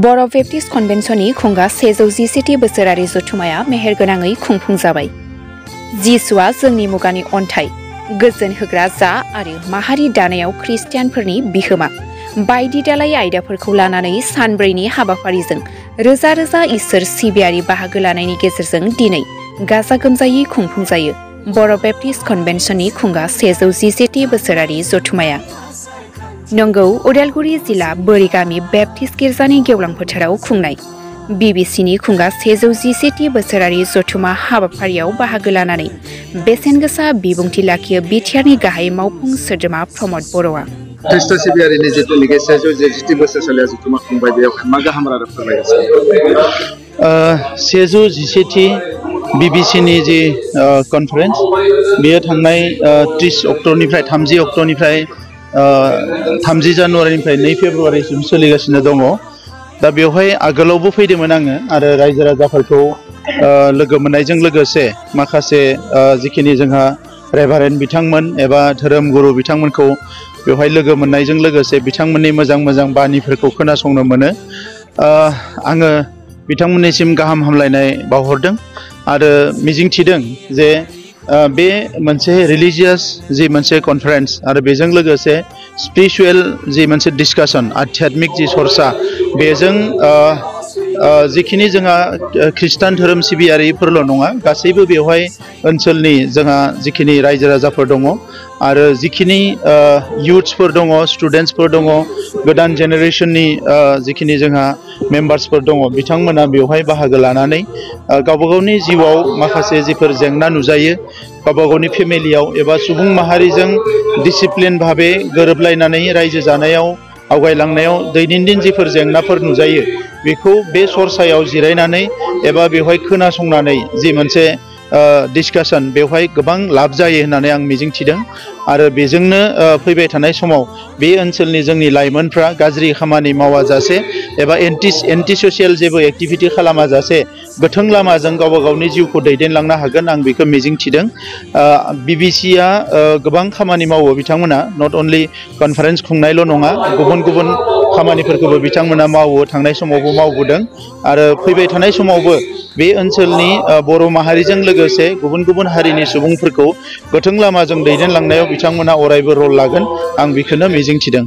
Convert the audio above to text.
बर' Baptist कन्वेन्सननि Khunga 117थि बोसोरारि जथुमाया मेहेरगोनाङै खुंफुंजाबाय। जिसुआ जोंनि मुगानि अन्थाइ, गोजोन होग्रा जा आरो माहारि दानायाव ख्रिस्टियानफोरनि बिहोमा बायदि दालाय आयदाफोरखौ लानानै सानब्रैनि हाबाफारिजों रोजा रोजा इसोर सिबियारि बाहागो लानायनि गेजेरजों दिनै गाजा गोमजायै खुंफुंजायो बर' बेप्टिस्ट कन्वेन्सननि खुंगा 117थि बोसोरारि जथुमाया। नंगौ, उदालगुरि जिल्ला बोरिगामि बेप्टिस्ट गिर्जानि गेवलां फोथाराव खुंनाय बिबिसिनि खुंगा 117थि बोसोरारि जथुमा हाबाफारियाव बाहागो लानानै बेसेन गोसा बिबुंथि लाखियो बिटिआरनि गाहाय मावफुं सोद्रोमा प्रमद बर'आ। ख्रिस्ट सिबियारिनि जिथुनिखि 117थि बोसोरसालिया जथुमा खुंबाय, बेयावहाय मा गाहाम रादाब फोरमायगासिनो? 117थि बिबिसिनि जि कनफारेन्स बेयो थांनाय 30 अक्ट'निफ्राय 30 अक्ट'निफ्राय 30 जानुवारिनिफ्राय 2 फेब्रुवारिसिम सोलिगासिनो दङ। दा बेवहाय आगोलावबो फैदोंमोन आङो आरो रायजो राजाफोरखौ लोगो मोननायजों लोगोसे माखासे जिखिनि जोंहा रेभारेन्ड बिथांमोन एबा धोरोम गुरु बिथांमोनखौ बेवहाय लोगो मोननायजों लोगोसे बिथांमोननि मोजां मोजां बानिफोरखौ खोनासंनो मोनो। आङो बिथांमोननिसिम गाहाम हामलायनाय बावहरदों आरो मिजिंथिदों जे बे मोनसे रिलिजियास जि मोनसे कनफारेन्स आरो बेजों लोगोसे स्पिरिचुवेल जि मोनसे डिसकासन, आध्यात्मिक जि सरसा, बेजों जिखिनि जोंहा ख्रिस्टान धोरोम सिबियारिफोरल' नङा, गासैबो बेवहाय ओनसोलनि जोंहा जिखिनि रायजो राजाफोर दङ आरो जिखिनि इयुथ्सफोर दङ, स्टुडेन्टसफोर दङ, गोदान जेनेरेसननि जिखिनि जोंहा मेम्बार्सफोर दङ, बिथांमोना बेवहाय बाहागो लानानै गावबा गावनि जिउआव माखासे जिफोर जेंना नुजायो, गावबा गावनि फेमिलियाव एबा सुबुं माहारिजों डिसिप्लिन भाबै गोरोबलायनानै रायजो जानायाव आवगायलांनायाव दैनन्दिन जिफोर जेंनाफोर नुजायो, बेखौ बे सरसायाव जिरायनानै एबा बेवहाय खोनासंनानै जि मोनसे डिसकासन, बेवहाय गोबां लाब जायो होननानै आं मिजिंथिदों। आरो बेजोंनो फैबाय थानाय समाव बे ओनसोलनि जोंनि लाइमोनफ्रा गाज्रि खामानि मावाजासे एबा एन्टि ससियेल जेबो एक्टिभिटि खालामाजासे गोथों लामाजों गावबा गावनि जिउखौ दैदेनलांनो हागोन, आं बेखौ मिजिंथिदों। बिबिसिया गोबां खामानि मावो बिथांमोना, नट अनलि कनफारेन्स खुंनायल' नङा, गुबुन गुबुन खामानिफोरखौबो बिथांमोना मावो, थांनाय समावबो मावबोदों आरो फैबाय थानाय समावबो बे ओनसोलनि बर' माहारिजों लोगोसे गुबुन गुबुन हारिनि सुबुंफोरखौ गोथों लामाजों दैदेनलांनायाव बिथांमोना अरायबो रल लागोन, आं बेखौनो मिजिंथिदों।